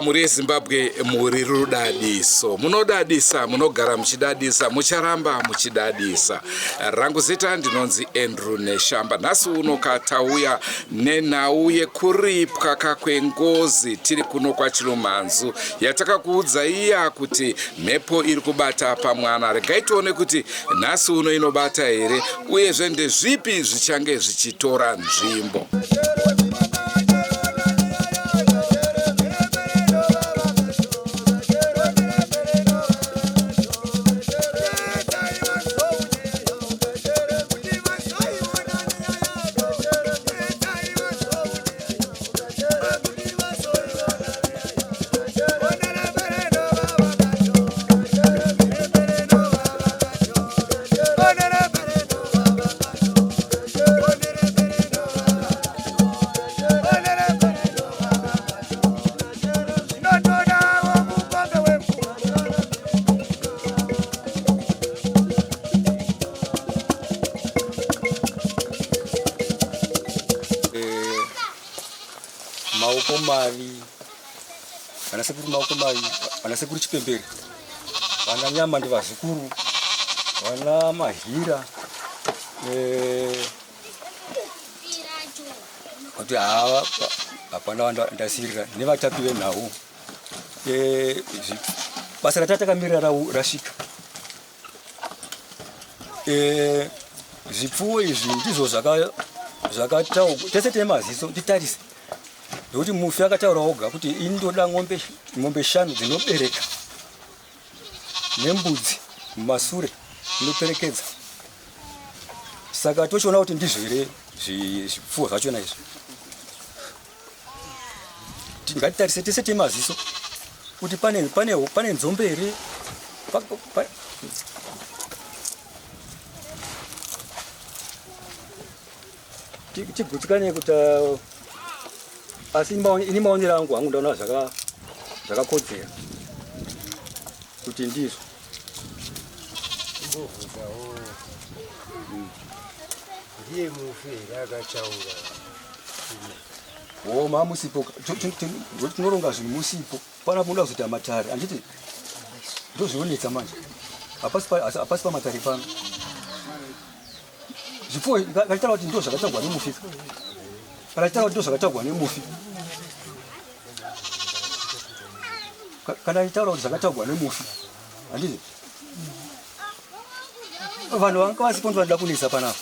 Mhuri yeZimbabwe muri rudadiso, munodadisa, munogara muchidadisa, mucharamba muchidadisa. Rangu zita ndinonzi Andrew Neshamba. Nhasi uno katauya nenhau yekuripwa kakwengozi tiri kuno kwaChirumhanzu yatakakuudza iya kuti mhepo iri kubata pamwana. Regai tione kuti nhasi uno inobata here uyezve ndezvipi zvichange zvichitora nzvimbo. Maoko mavi vana sekuru, maoko mavi vana sekuru Chipembere, vana Nyama ndi vazukuru, vana Mahira kuti hava hapana ndasirira nevatapi venhau. Basa ratatakamira rasvika. Zvipfuwo izvi ndizvo zvakataurwa tese tine maziso titarise, nekuti mufi akataura oga kuti ini ndoda ng'ombe 5 dzinobereka nembudzi mumasure inoperekedza. Saka tochiona kuti ndizvo here zvipfuwo zvachona izvi. Ngatitarise tese tine maziso kuti pane nzombe here. Tigutsikane kuti asi ini maonero angu hangu ndaona zvakakodzera kuti ndizvo. Ndobvunzawo, ndiye mufi here akataura? Wo mamusipo, tinoronga zvinhu musipo pana munoda kuzoita matare handiti? Ndozvinonetsa manje, hapasi pamatare pano. Zvipfuwo kachitaura kuti ndo zvakataurwa nemufi, kana chitaura kuti ndo zvakataurwa nemufi, kana chitaura kuti zvakataurwa nemufi handiti? Vanhu vanga vasipo ndo vanoda kunetsa panapa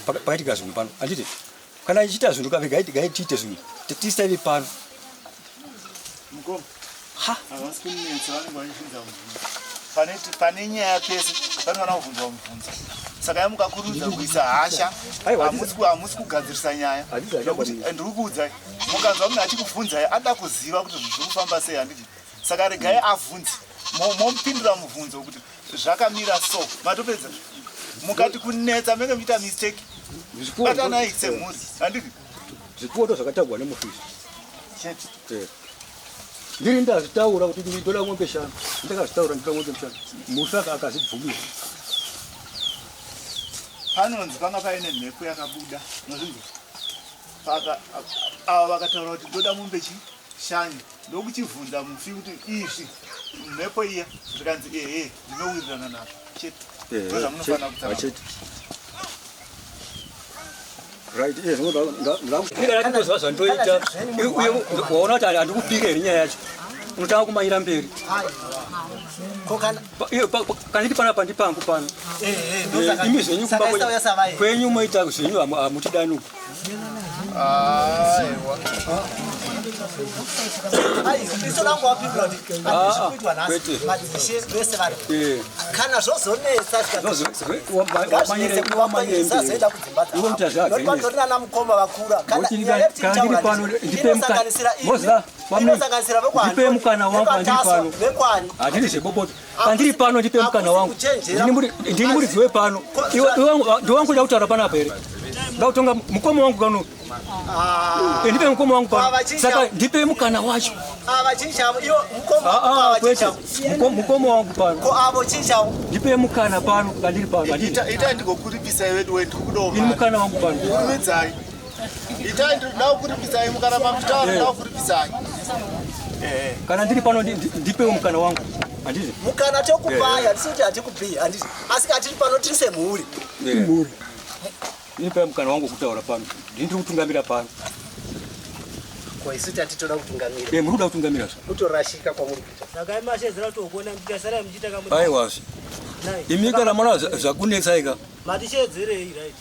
pakaitika zvinhu pano handiti? Kana ichiita zvinhu kave gai tiite zvinhu tisaive pano. Mukoma, havasi kunetsa, vanenge vachibvunza mubvunzo. Pane nyaya pese panofanira kubvunzwa mubvunzo. Saka yamukakurumidza kuisa hasha, hamusi kugadzirisa nyaya. Nekuti ndiri kuudzai, mukanzwa munhu achikubvunzai ada kuziva kuti zvinhu zviri kufamba sei handiti? Saka regai avhunze, momupindura mubvunzo kuti zvakamira so. Matopedza. Mukati kunetsa menge muchiita mistake. Batanai semhuri handiti? Zvipfuwo ndo zvakatagwa nemufi chete. Ndiri ndazvitaura kuti ndoda ng'ombe 5, ndakazvitaura ndoda ng'ombe 5, mufi akazvibvumira. Panonzi panga paine mhepo yakabuda, unozvinzwa? Paka ava vakataura kuti ndoda mombe 5, ndokuchibvunza mufi kuti izvi mhepo iya, zvikanzi ehe ndinowirirana nazvo chete. Ndozvamunofanira kutsanangura. Right, yes, ndinoda zvandoita. Uye waona kuti handikupike here nyaya yacho. Unotanga kumanyira mberi. Kana ndiri panapa ndipangu pano. Imi zvenyu kumba kwenyu moita zvenyu hamutidani uku. Aiwa. Iso langu wapindura kuti hazvisi kuitwa nhasi, madzishe vese vari. Kana zvozonetsa zvazoenda kudzimba dzavo nana mukoma vakura. Kana nyaya yetinosanganisira inosanganisira ndipe mukana wangu andiri pano. Vekwani handini zveboboto pandiri pano, ndipe mukana wangu. Ndini muridzi wepano. Ndiwangu kuda kutaura panapa here? Ndakutonga mukoma wangu kano. Ndipe mukoma wangu pano. Saka ndipe mukana wacho. Mukoma wangu pano. Ndipe mukana pano kandiri pano. Itai ndigokuripisai vedu wedu kudawo mari. Mukana wangu pano. Kurumidzai. Itai ndinoda kukuripisai mukaramba muchitaura ndinoda kukuripisai. Kana ndiri pano ndipewo mukana wangu. Handiti? Mukana tokupai, hatisi kuti hatikupii, handiti? Asi kana tiri pano tiri semhuri. Mhuri. Ndipe mukana wangu wekutaura pano. Ndini ndiri kutungamira pano. Ko isu tatitoda kutungamira. Eh, muri kuda kutungamira zve. Kutorashika kwamuri kuita. Saka imashedzera kuti ukuona muchasara muchiita kamu. Aiwa zve. Imi kana mona zvakunetsai ka. Matishedzerei right.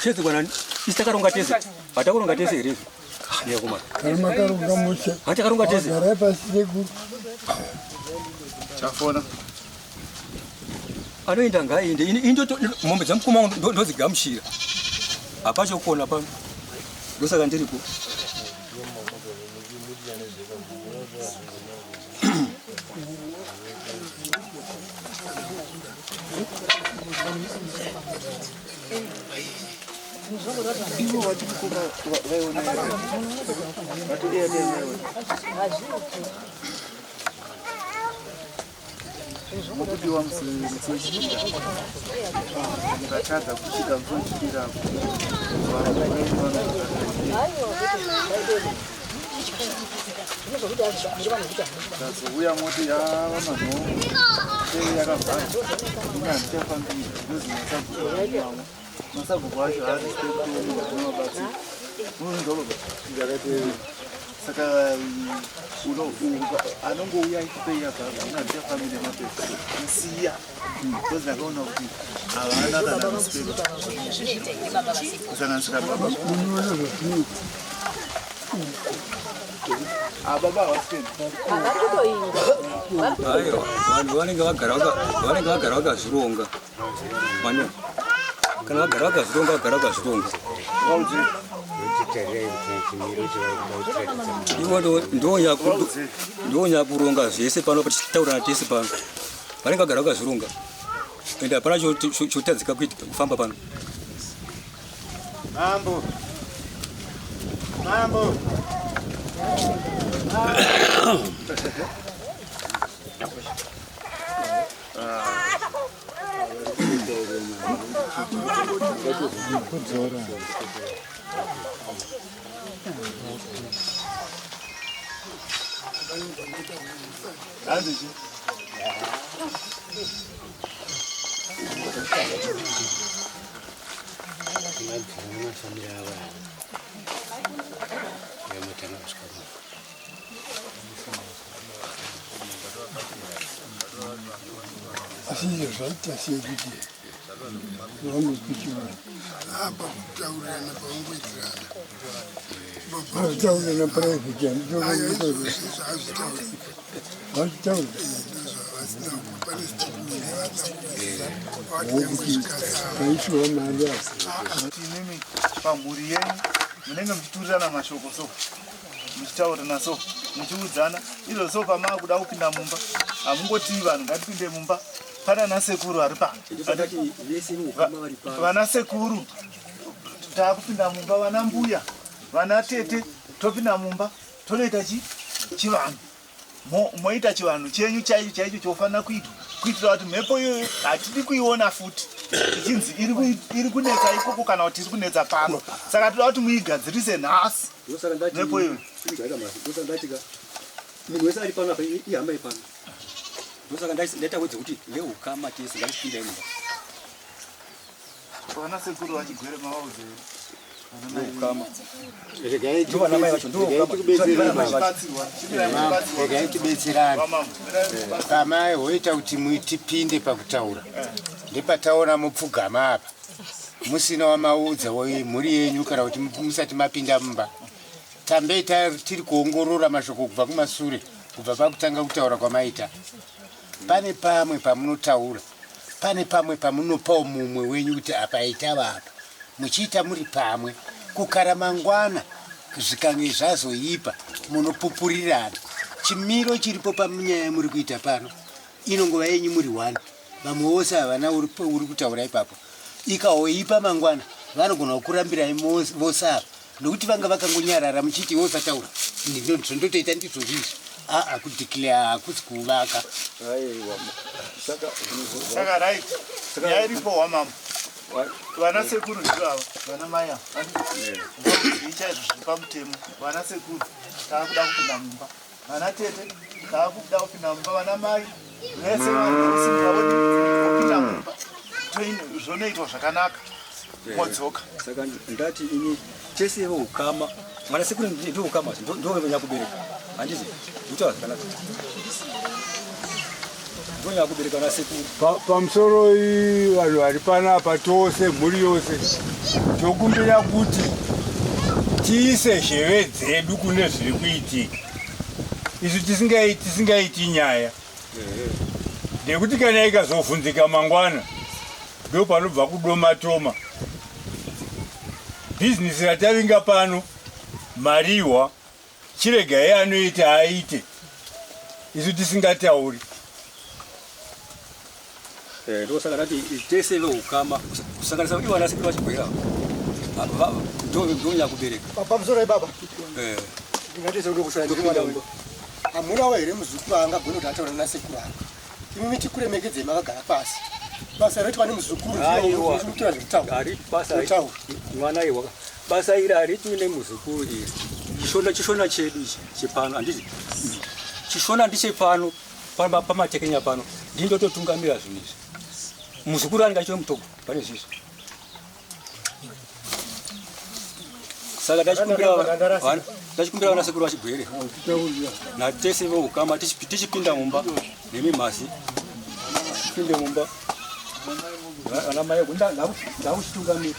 Shedzerwa nani? Isu takaronga tese. Hatakuronga tese here izvi? Ah, nekumana. Kana makaronga mushe. Hatakaronga tese. Garai pasi sekuru. Chafona. Anoenda ngaaende. Ini mombe dzamukoma wangu ndodzigamuchira. Hapachokona pano. Ndosaka ndiripo. Ivo vatikukoma vaiona Mukudiwa musi wechipira mukatadza kusvika musi wechipira tazouya moti yava manhoo yakavhara ini handichafambiri nozi masabhuku masabhuku acho haarespecte munhu anovabatsira unonzwa baba saka anongouya achipei ababa ini handichafambi nemapepa musiya because ndakaona kuti havana kana respect kusanganisira baba ababa havasikendi. Aiwa, vanhu vanenge vagara vanenge vagara vakazvironga. Mane kana vagara vakazvironga vagara vakazvironga. Ivo ndonyakuronga zvese pano tichitaurirana tese pano. Vanenge vagara vakazvironga. Ende hapana chotadzika kufamba pano. Mambo. Mambo. Kudzora. Hanzi chi? Asi izvo zvaita sei kuti vangokuchiva apa kutaurirana pavangoitirana vazvitaurirana private vazvitaura wokuti paisiwa mari apa Imimi pamhuri yenyu munenge muchiturirana mashoko so muchitaurirana so muchiudzana izvo so pamaakuda kupinda mumba hamungoti vanhu ngatipinde mumba pana nasekuru ari pano vana sekuru taakupinda mumba vana mbuya vana tete topinda mumba tonoita chi chivanhu moita chivanhu chenyu chaicho chaicho chofanira kuitwa kuitira kuti mhepo iyoyo hatidi kuiona futi ichinzi iri kunetsa ikoko kana kuti iri kunetsa pano saka toda kuti muigadzirise nhasi mhepo iyoyo munhu wese ari pano apa ihama yepano ndosaka ndaita wedze kuti veukama tese ngatipindai mumba vana sekuru vachigwere mavaudze veukama Regai ndovanamai vacho regai tibetserane pamai hoita kuti tipinde pakutaura ndepataona mupfugama apa musina wamaudza mhuri yenyu kana kuti musati mapinda mumba tambei tiri kuongorora mashoko kubva kumasure kubva pakutanga kutaura kwamaita pane pamwe pamunotaura pane pamwe pamunopawo mumwe wenyu kuti apa itava apa muchiita muri pamwe kukara mangwana zvikange zvazoipa munopupurirana chimiro chiripo panyaya muri kuita pano inongova yenyu muri one vamwe vose havana uri kutaura ipapo ikahoipa mangwana vanogona kukurambirai vose ava nokuti vanga vakangonyarara muchiti iwe usataura ndondotoita ndizvo zvizvi aa kudeclare hakusi kuvaka saka right nyaya iripo hwamambo vana sekuru ndivava vana mai ava chaizvo zviri pamutemo vana sekuru taakuda kupinda mumba. Vana tete taakuda kupinda mumba, vana mai vese vanosimuka vopinda mumba, zvonoitwa zvakanaka modzoka. Saka ndati ini tese veukama, vana sekuru ndoukama, ndonyakubereka, handizi ndikutaura zvakanaka, ndonyakubereka vana sekuru. Pamusoro vanhu vari panapa tose, mhuri yose, tokumbira kuti tiise zheve dzedu kune zviri kuitika. Isu tisingaiti nyaya, ndekuti kana ikazovhunzika mangwana ndo panobva kudomatoma. Bhizinesi ratavinga pano mariwa, chiregai anoita aite, isu tisingatauri. Ndosaka ndati tese veukama, kusanganisa ivo vana sekuru vachigwera, ndonyakubereka. Pamusoro baba, hamunawo here muzukuru angagone kuti ataura nasekuru avo? Imi tikuremekedzei makagara pasi. Basa roitwa nemuzukuru ndinotora zvekutaura. Mwana iwa, basa iri haritwi nemuzukuru iri. Chishona chedu ichi chepano, handizi chishona ndichepano pamatekenya pano, ndindototungamira zvinhu izvi. Muzukuru anenge achiwe mutoko pane zvizvi. Saka ndachikumbira vana sekuru vachigwere natese veukama tichipinda mumba nemimhasi, tipinde mumba vana mai ndakuchitungamira.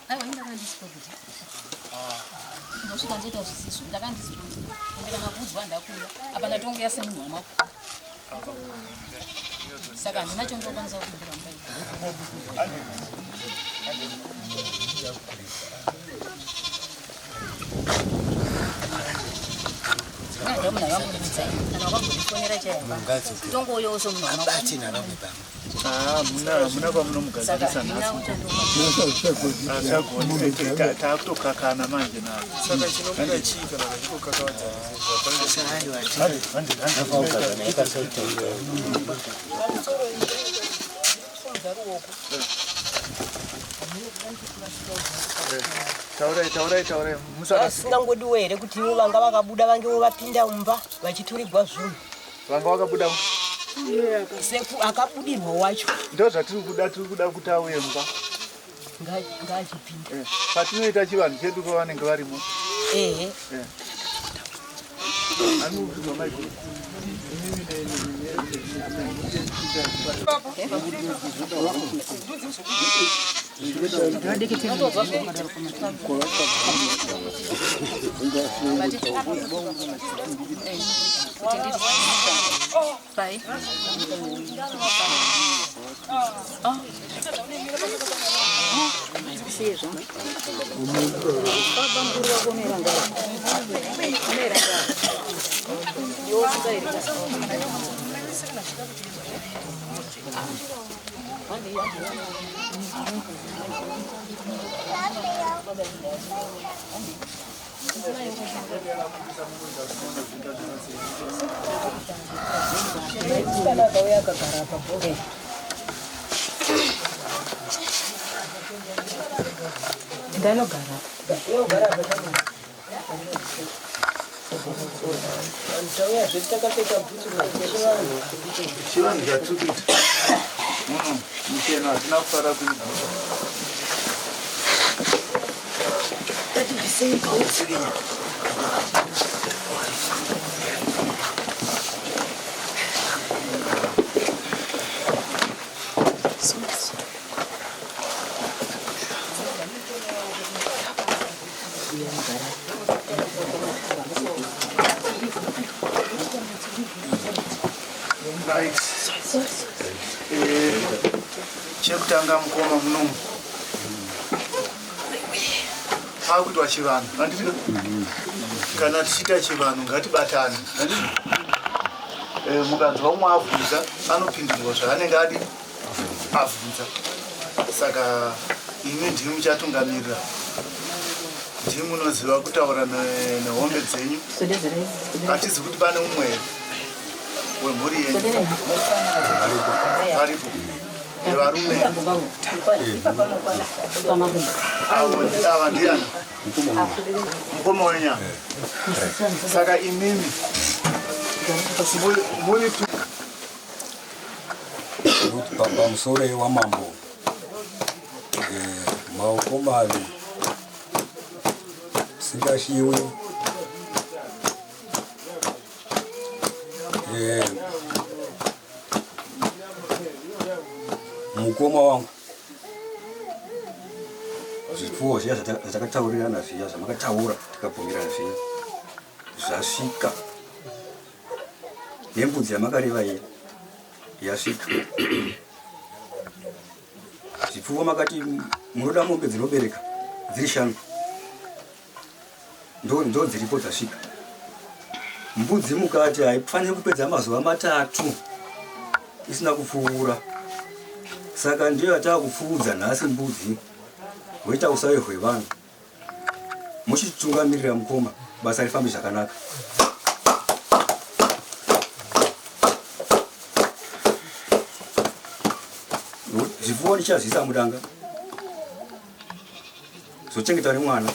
Aiwa, ndakandisipo kuti ndosvika ndoita zvisizvo, ndakandisipo ende kana kuudzwa ndakuuya apa, ndatonguya semunhu wamako, saka handina chondokwanisa kupindura mumba. Munhu akambondibvunza kana wakambondifonera chaipa, tongouyawo semunhu wamako. Hamuna kwamunomugadzirisa nhasi, taakutokakana manje navo. Saka chinobuda chii kana vachikokakavadza? Taurai, taurai, taurai. Vasingangodiwo here kuti ivo vanga vakabuda vangewo vapinda mumba vachiturigwa zvinhu? Vanga vakabuda seku akabudirwa wacho. Ndo zvatiri kuda, tiri kuda kuti auye mumba. Ngaachipinda. Patinoita chivanhu chedu pavanenge varimo. Ehe. Anokudzwa maiguru. Pai. Musikana akauya akagara apa bho. Ndanogara. Unogara apa chama. Vanhu tauya zvedu takapfeka bhutsu dzechivanhu. Chivanhu chatiri kuita muno mucheno hatina kufara kuita. Ngatibvisei bhutsu. Right. Chekutanga mukoma munomu. Pakuitwa chivanhu, handiti? Kana tichiita chivanhu ngatibatane, handiti? Eh, mukanzwa umwe abvunza anopindurwa zvaanenge adi abvunza. Saka imi ndimi muchatungamirira, ndimi munoziva kutaura nehombe dzenyu. Hatizi kuti pane umwe here wemhuri yenyu aripo? Varume ava ndiani? Mukoma wenyu. Saka imimi muri pamusoro wamambo eh, maoko mavi singashiwi eh, mukoma wangu zvipfuwo zviya zvatakataurirana zviya zvamakataura tikabvumirana zviya zvasvika nembudzi yamakareva iya yasvika zvipfuwo makati munoda mombe dzinobereka dziri shanu ndo dziripo dzasvika mbudzi mukati haifaniri kupedza mazuva matatu isina kupfuura saka ndiyo yataa kupfuudza nhasi mbudzi voita usavi hwevanhu muchitungamirira mukoma basa rifambe zvakanaka zvipfuwo ndichazviisa mudanga zochengetwa nemwana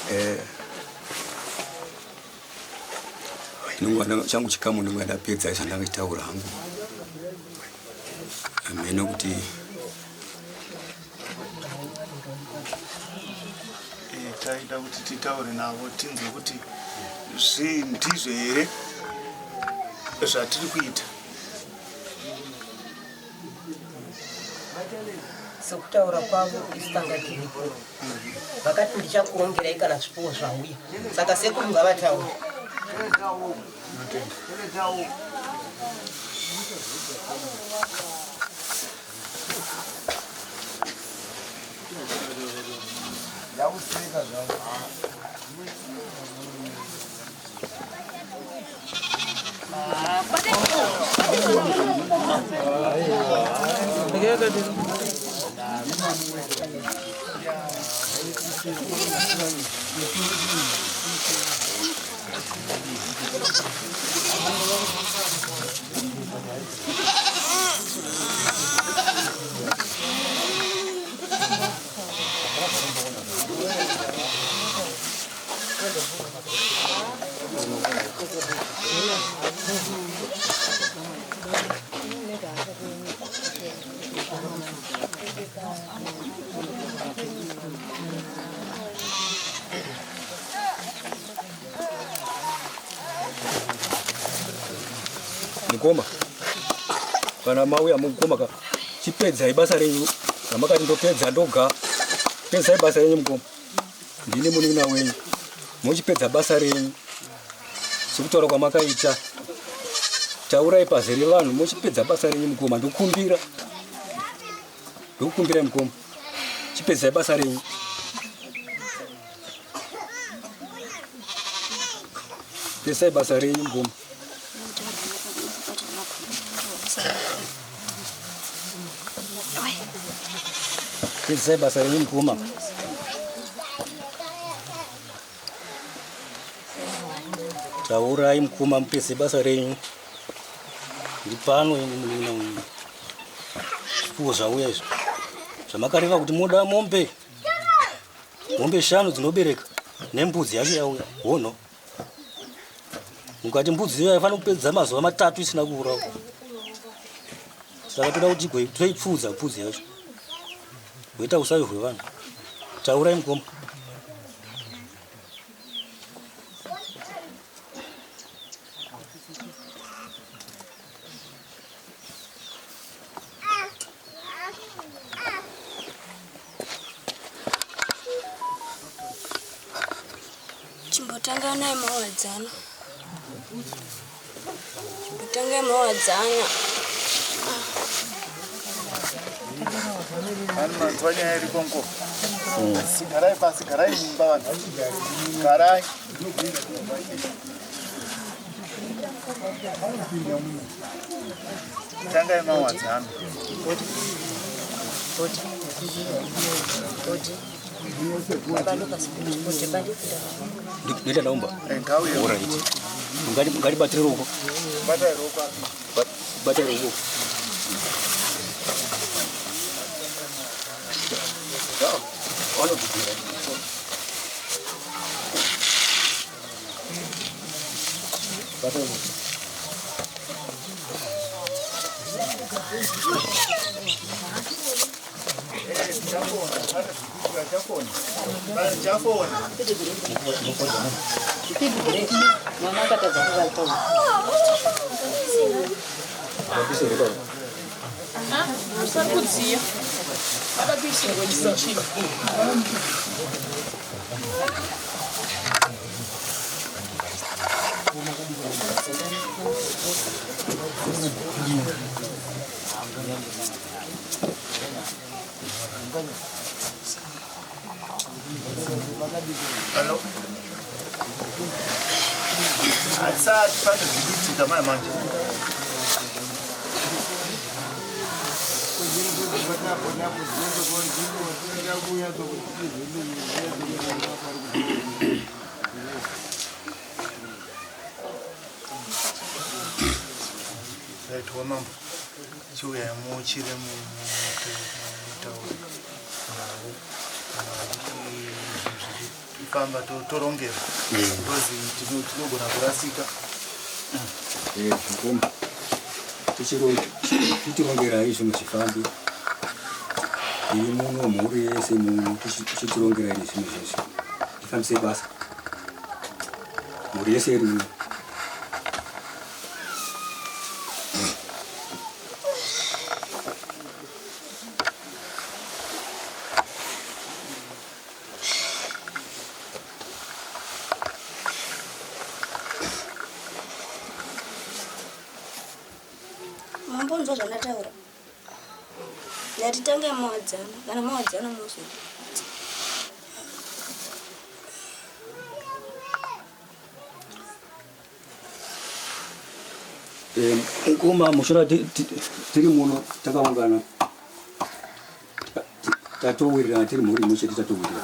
Eh, changu chikamu ndinonga ndapedza zvandanga chitaura hangu hameno kuti eh, taida kuti titaure navo tinzwe kuti ndizvo here zvatiri kuita Sekutaura kwavo isu tanga tiripo vakati ndichakurongerai kana zvipuwo zvauya saka sekuru ngavataure. Ndakuseka zvangu. Mukoma, kana mauya mukoma ka, chipedzai basa renyu ramakati ndopedza ndoga. Pedzai basa renyu mukoma. Ndini munin'ina wenyu muchipedza basa renyu sekutaura kwamakaita taurai pazere vanhu muchipedza basa renyu mukoma ndokumbira ndokukumbirai mukoma chipedzai basa renyu pedzai basa renyu mukoma Pedzisai basa renyu mukoma. Taurai mukoma mupedze basa renyu. Ndiri pano ini munin'ina wenyu. Zvipfuwo zvauya izvi. Zvamakareva kuti moda mombe. Mombe shanu dzinobereka nembudzi yacho yauya. Hono. Mukati mbudzi iyo haifanira kupedza mazuva matatu isina kuurawa. Saka toda kuti toipfuudza mbudzi yacho. Goita usavi hwevanhu. Taurai mukoma. Chimbotanga naye mawadzana. Chimbotangai mawadzana. Vanhu manzwa nyaya iriko nko. Garai pasi, garai mumba vanhu. Garai. Tangai mawadzana. Ndoita ndaumba. Alright. Ngatibatire ruoko. Batai ruoko apa. Batai ruoko. Batai ruoko. Mwana akatadza kuvata Usari kudziya. Vada kuisirwa chimwe chinhu. Hello. Hatisati pane zvikuitika mai manje. Right, wamambo chiuyai muchire mutaure navo zvichifamba torongera because tinogona kurasika. Mukoma, tichirongerai zvinhu zvifambe. Iri muno mhuri yese muno tichitirongerai nezvinhu zvese. Tifambise basa. Mhuri yese iri muno. Mambonzwa zvandataura. Ndati tangai mawadzana, kana mawadzana mozodii. Mukoma mushora tiri muno takaungana tatowirirana tiri mhuri imwe chete tatowirirana.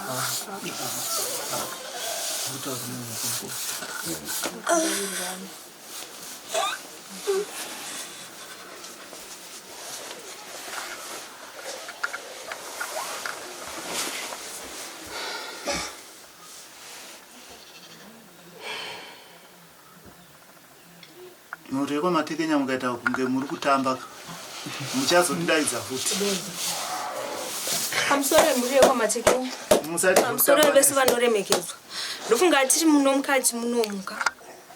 Mhuri yekwaMatekenya mukaita kunge muri kutamba muchazondidaidza futi. Pamusoro yemhuri yekwaMatekenya. Pamusoro vese vanoremekedzwa. Ndofunga tiri muno mukati munomuka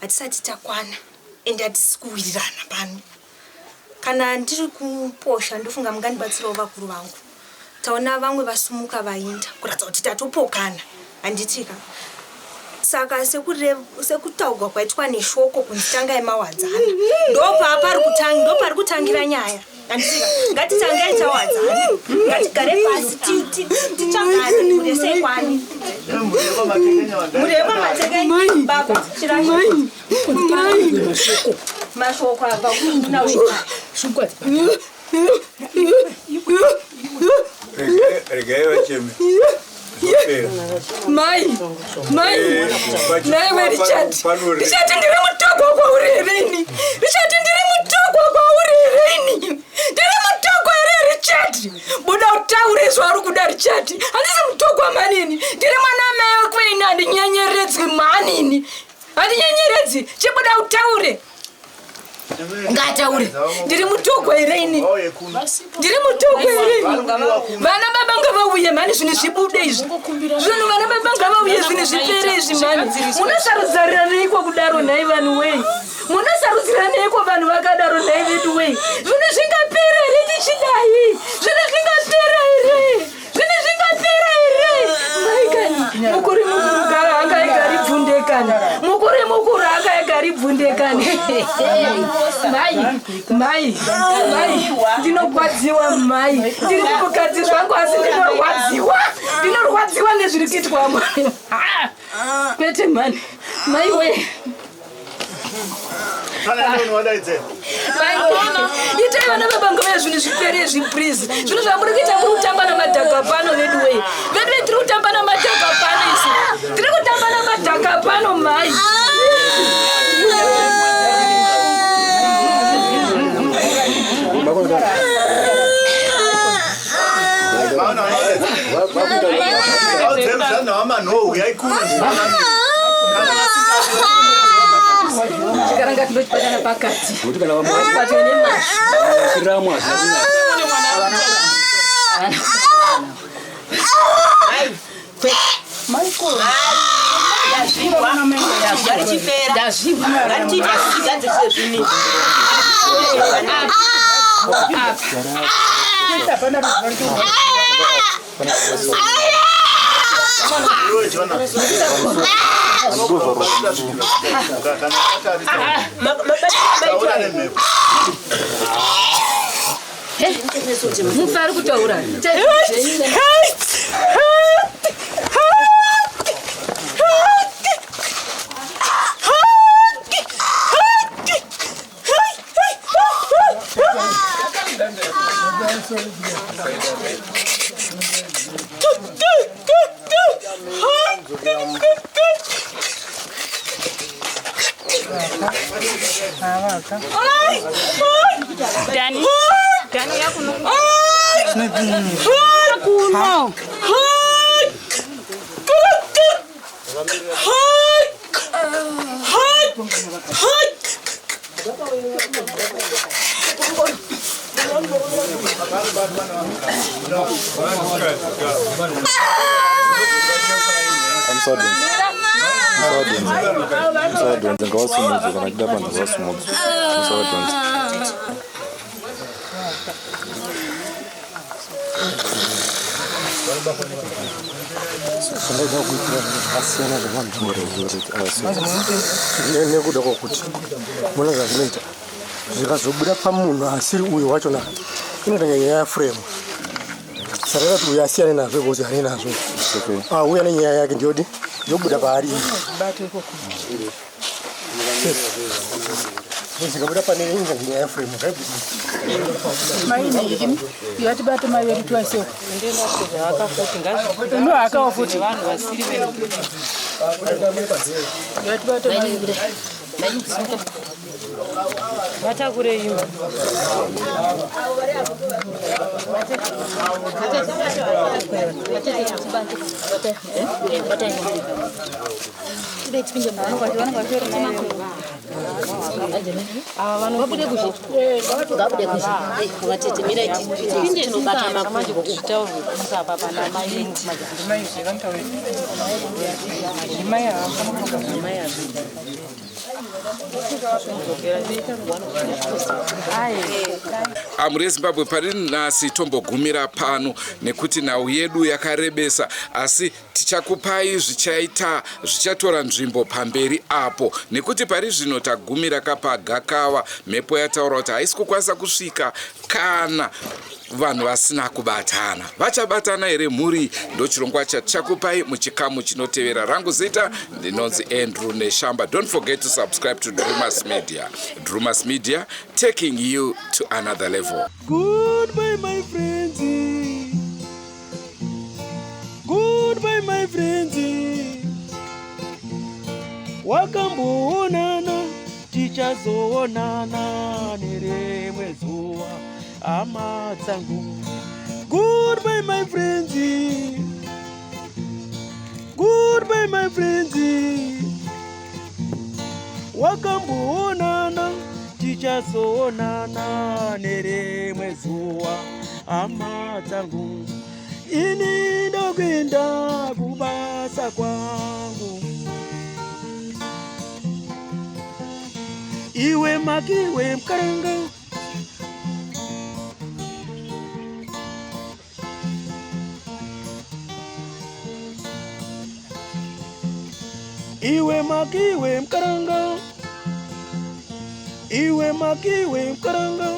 hatisati takwana ende hatisi kuwirirana pano. Kana ndiri kuposha ndofunga mungandibatsirawo vakuru vangu. Taona vamwe vasumuka vainda kuratidza kuti tatopokana handitika. Saka sekutaugwa kwaitwa neshoko kunzi tangai mawadzana ndopapari kutanga ndopari kutangira nyaya handitika. Ngatitangai tawadzana ngatigare pasi titsvagane kuti kwani. Mhuri yekwaMatekenya baba chirasha mashoko abva kuna Regai vacheme. Zvopera. Mai, mai, naiwe Richard. Richard ndiri mutogwa kwauri here ini? Richard ndiri mutogwa kwauri here ini? Ndiri mutogwa here Richard? Buda utaure zvauri kuda Richard. Handisi mutogwa manini. Ndiri mwana amai wako ini handinyenyeredzwi manini. Handinyenyeredzi. Chibuda utaure. Ngataure. Ndiri mutogwa here ini? Ndiri mutogwa here ini? Vana baba ngavauye mhani zvinhu zvibude izvi. Zvinhu vana baba ngavauye zvinhu zvipere izvi mhani. Munosarudzariraniko kudaro nhai vanhu wei? Munosarudziraniko vanhu vakadaro nhai vedu wei? Zvinhu zvingapera here tichidai? Zvinhu zvingapera here? Zvinhu zvingapera here? Mai kani mukuru mukuru gara anga igari bvundeka. Ndavhundekani. Mai, mai, mai, ndinogwadziwa mai. Ndiri mukadzi zvangu asi ndinorwadziwa. Ndinorwadziwa nezviri kuitwa mai. Kwete mhani. Mai we. Itai vana baba ngove zvinhu zvipere izvi please. Zvinhu zvamuri kuita muri kutamba namadhaka pano vedu wee. Vedu wee tiri kutamba namadhaka pano isu. Tiri kutamba namadhaka pano mhai. Chikaranga tinochibatana pakati. Chibatwe nemazvo. Mufa ari kutaura. Dani, Dani uya kuno. Kuno. Musawadhonze, ngawasumudzwe kana achida panhu ngawasumudzwe. Musawadhonze. Zvandinoda kuitira zvinhu zvakasiyana zvevanhu nekuda kwokuti mona zvazvinoita zvikazobuda pamunhu asiri uyu wachona inotanga nyaya yafuremu saka kuti uyu asiyane nazvo because ane nazvo auya ah, nenyaya yake ndiyodi yobuda paari Zikabuda pane inga nyaya yafuremu Maini yatibata mai vedu twice. Unohakawo futi. Vanhu vasiri vedu. Yatibata mai vedu. Vatakure imba. Vabude kuzhe ngabude kuzhe vatete mira tinobata makumbo kutaurwe kusapa pana mai mai Mhuri yeZimbabwe pari nhasi tombogumira pano nekuti nhau yedu yakarebesa asi tichakupai zvichaita zvichatora nzvimbo pamberi apo nekuti pari zvino tagumira kapagakava mhepo yataura kuti haisi kukwanisa kusvika kana vanhu vasina kubatana vachabatana here mhuri ndochirongwa chatichakupai muchikamu chinotevera rangu zita ndinonzi Andrew Neshamba don't forget to subscribe to Drumas Media Drumas Media taking you to another level Goodbye my friends Goodbye my friends Wakamboonana tichazoonana nerimwe zuva hama dzangu Goodbye my friends Goodbye my friends Wakamboonana tichazoonana nerimwe zuva hama dzangu Ini ndokuenda kubasa kwangu Iwe makiwe mkaranga Iwe makiwe mkaranga. Iwe makiwe mukaranga.